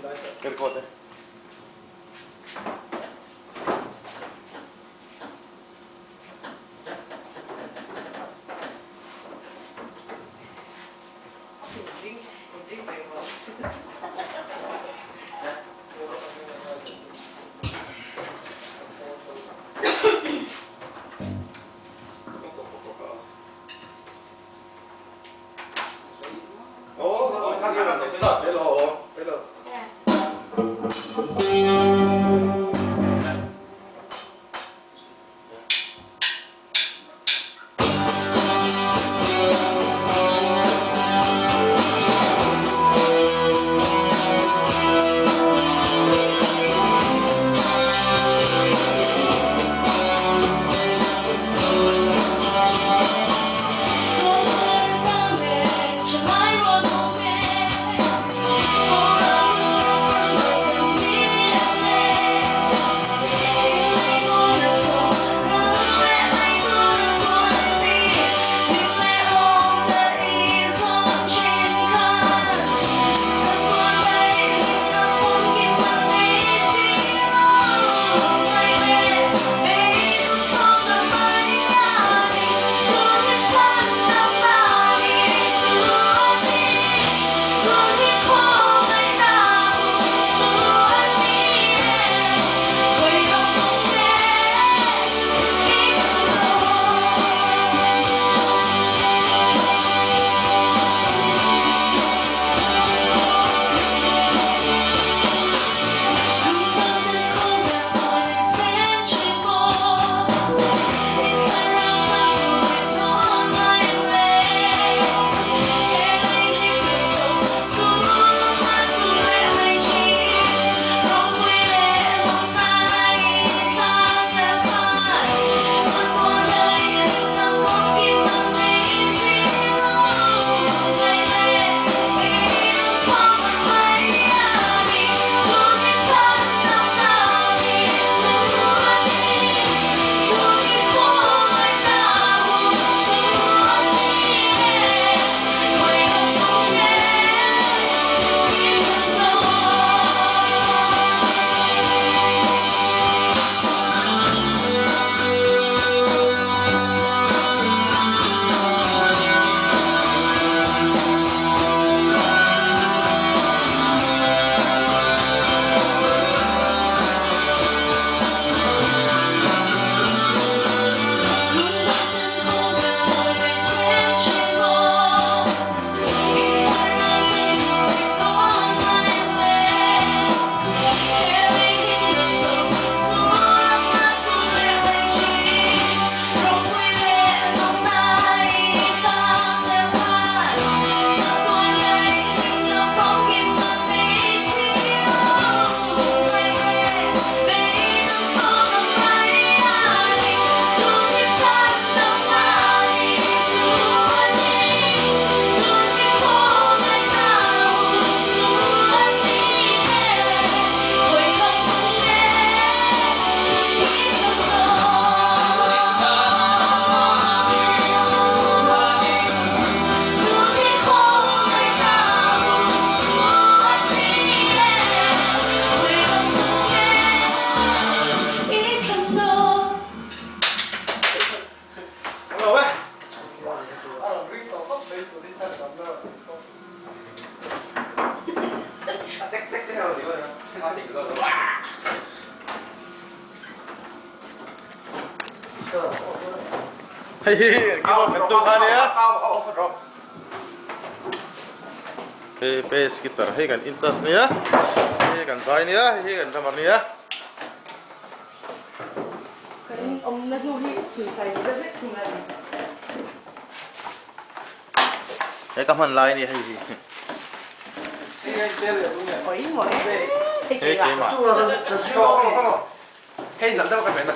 Ka record e. Hei hi keyboard pertu kha nia. Hei bass guitar hei kan in charge nia. Hei kan zai nia, hei kan drummer nia. Kan awmna hnu hi chhui fai deuh vek chhung a ni. Hei ka hman lai a ni hei hi. Hei keimah. Hei nalh deuh ka hmeh na.